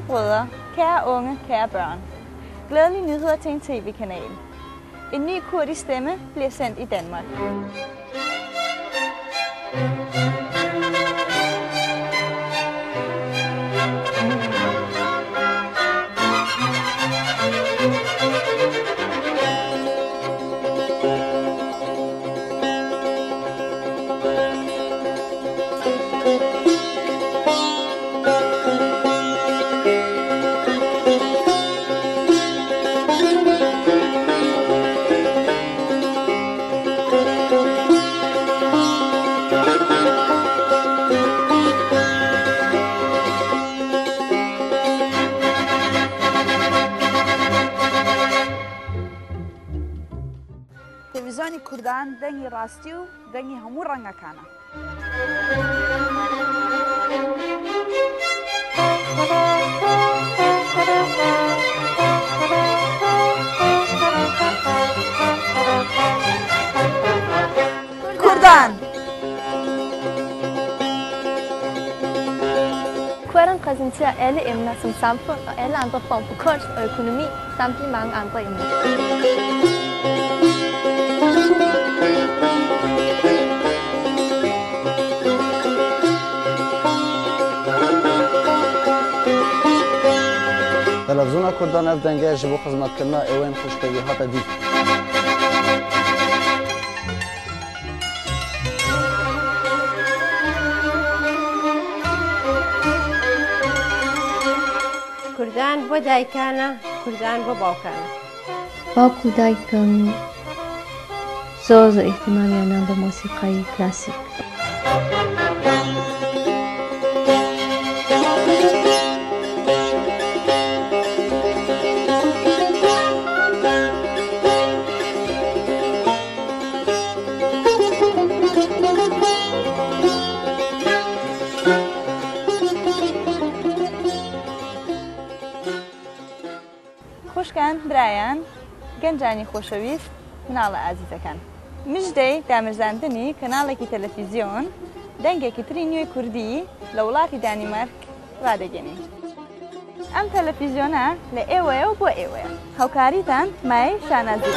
brødre, kære unge, kære børn. Glædelige nyheder til en tv-kanal. En ny kurdisk stemme bliver sendt i Danmark. تەلەڤیزیۆنی کوردان دەنگی ڕاستی و دەنگی هەموو ڕەنگەکانە. کوردان. Kurdan præsenterer alle emner som samfund og alle andre form for kunst og økonomi, samt de mange andre emner. Televîzyona Kurdan ev denge ji bo xizmetkirina êwên xweştevî hate dît. کوردان بۆ دایکانە، کوردان بۆ باوکانە. باوک و دایکم زۆر زۆر ئیهتیمامیانان بە مۆسیقای کلاسیک. خوشکان، برایان، گەنجانی خۆشەویست، مناڵە ئازیزەکان. مژدەی دامەزراندنی کەناڵێکی تەلەفیزیۆن دەنگێکی تری نوێی کوردی لە وڵاتی دانیمارک ڕادەگەێنین. ئەم تەلەفیزیۆنە لە ئێوەیە و بۆ ئێوەیە. هاوکاریتان مایەی شانازی.